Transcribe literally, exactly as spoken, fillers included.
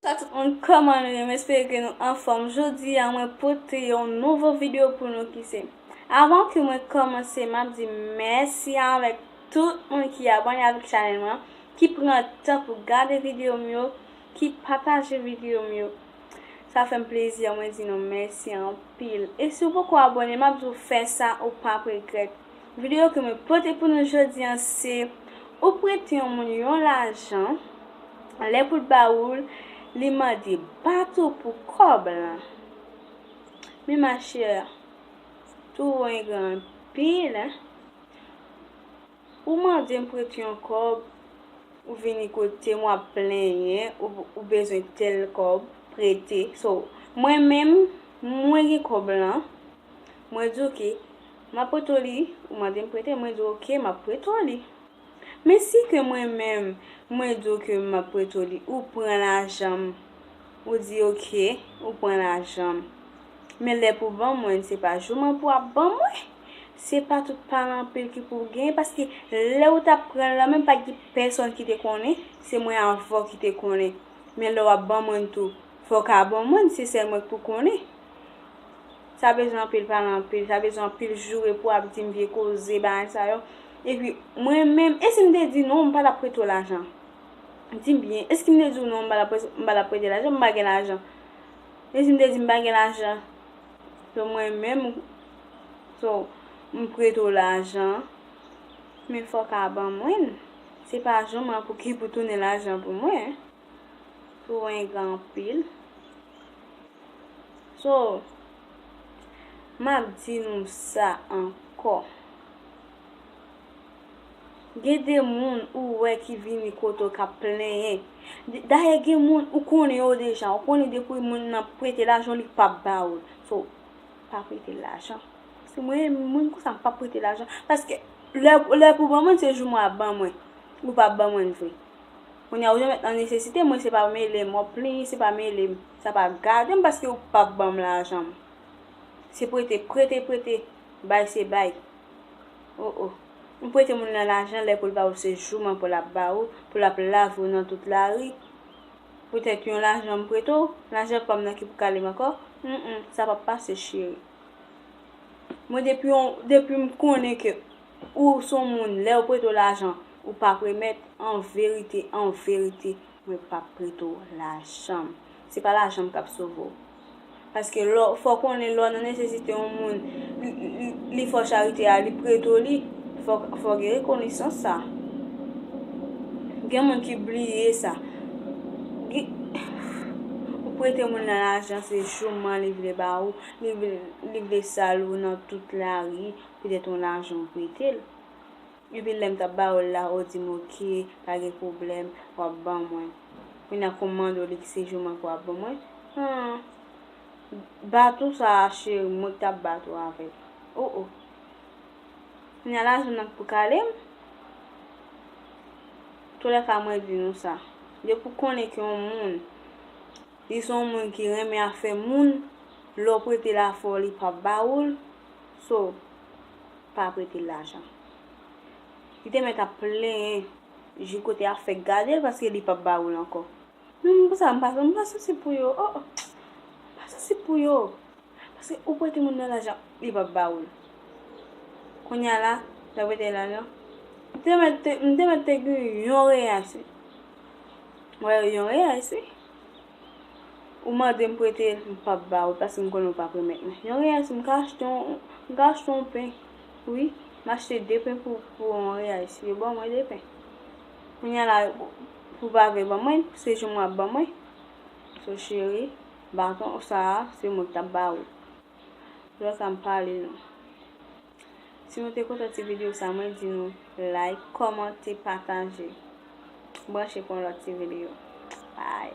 Sa tout moun, kòman nou ye? M espere ke nou anfòm. Jodi a, mwen pote yon nouvo videyo pou nou ki se. Avan ke mwen kòmanse, m ap di mèsi avèk tout moun ki abòne avèk chanèl mwen, ki pran tan pou gade videyo m yo, ki pataje videyo m yo. Sa fè m plezi, mwen di nou mèsi anpil. E si w poko abòne, m ap di w fè sa, ou p ap regrèt. Videyo ke mwen pote pou nou jodi a se, ou prete yon moun yon lajan, lè pou l ba ou l, li mande bat ou pou kòb lan. Men machè, tou w engra anpil, en. Ou mande m prete yon kòb, ou vini kote m w ap plenyen, ou, ou bezwen tèl kòb, prete. So, mwen menm, mwen gen kòb lan, mwen di oke, m ap prete w li, ou mande m prete, mwen di oke, m ap prete w li. Men si ke mwen menm, mwen di w ke m ap prete w li, ou pran lajan m, ou di oke, ou pran lajan m. Men lè pou ban mwen, se pa jouman pou ap ban mwen. Se pa tout pale anpil ki pou genyen, paske lè ou t ap pran l lan, menm pa t gen pèsonn ki te konnen, se mwen avè w ki te konnen. Men lè w ap ban mwen tou, fò w ka ban mwen, se sèl mwen k pou konnen. Sa bezwen anpil pale anpil, sa bezwen anpil joure pou ap di m vye koze, bagay sa yo. Epi, mwen menm, e si m te di non, m pa t ap prete w lajan? Di m byen, èske m te di w non, m pa t ap pre-, m pa t ap prete lajan, m pa gen lajan? E si m te di m pa gen lajan? So, mwen menm, so, m prete w lajan, men fò w ka ban mwen l. Se pa jouman pou ki pou tounen lajan pou mwen. Tou engra anpil. So, m ap di nou sa ankò. Gen de moun ou wè ki vini kote w k ap plenyen. D-, dayè gen moun ou konnen yo deja, ou konnen depi moun nan prete lajan w, li p ap ba ou l. So, pa prete l lajan. Paske mwen, moun konsa, m p ap prete lajan. Paske lè, lè pou ban mwen, se jou mwen ap ban mwen. Ou p ap ban mwen l vre. Kounye a, ou te mèt nan nesesite, mwen se pa mele m, w ap plenyen, se pa mele m. Sa pa gade m paske ou p ap ban m lajan m. Se prete, prete, prete, bay se bay. O, o. Ou prete moun nan lajan, lè pou l ba ou, se jouman pou l ap ba ou, pou l ap lave ou nan tout lari. Poutèt yon lajan m prete w, lajan pa m nan ki pou kale m ankò. Mm, mm, sa p ap pase, cheri. Mwen, depi yon, depi m konnen ke ou se yon moun, lè yo prete w lajan, ou p ap remèt, an verite, an verite, mwen p ap prete w lajan m. Se pa lajan m k ap sove w. Paske lè w, fò w konnen lè w nan nesesite yon moun, li, li, li fè w charite a, li prete w li, fò, fò w gen rekonesans sa. Gen moun ki bliye sa. Gen, ou prete moun nan lajan, se jouman li vle ba ou, li vle, li vle sal ou nan tout lari, petèt yon lajan ou prete l. Epi lè m t ap ba ou l la, ou di m oke, pa gen pwoblèm, w ap ban mwen. Kounye a kou m mande w li ki se jouman pou w ap ban mwen. Han, bat ou sa a, cheri, mwen k t ap bat ou avè l. O, o. Kounye a lajan nan k pou kale m. Toulèka mwen di nou sa. Depi w konnen ke yon moun, li se yon moun ki renmen afè moun, lè w prete l afè w, li p ap ba ou l. So, pa prete l lajan. Li te mèt ap plenyen, jis kote afè gade l paske li p ap ba ou l ankò. Non, m konsa, m pa, m pa sansib pou yo. O, o. M pa sansib pou yo. Paske ou prete moun nan lajan, li p ap ba ou l. Kounye a la, l ap prete lajan. M te mèt te, m te mèt te gen yon reyèl, wi. Wè, yon reyèl, wi. Ou mande m prete l, m p ap ba ou l, paske m konnen ou p ap remèt mwen. Yon reyèl, wi, m ka achte yon, m ka achte yon pen. Wi, m achte de pen pou, pou yon reyèl, wi. Yo ban mwen de pen. Kounye a la, pou pa vle ban mwen, se jou m w ap ban mwen. So, cheri, baton sa a, se mwen k t ap ba ou. Lè sa m pale nou. Si nou te kontan ti videyo sa, mwen di nou like, kòmante, pataje. Branche pou yon lòt ti videyo. Bye.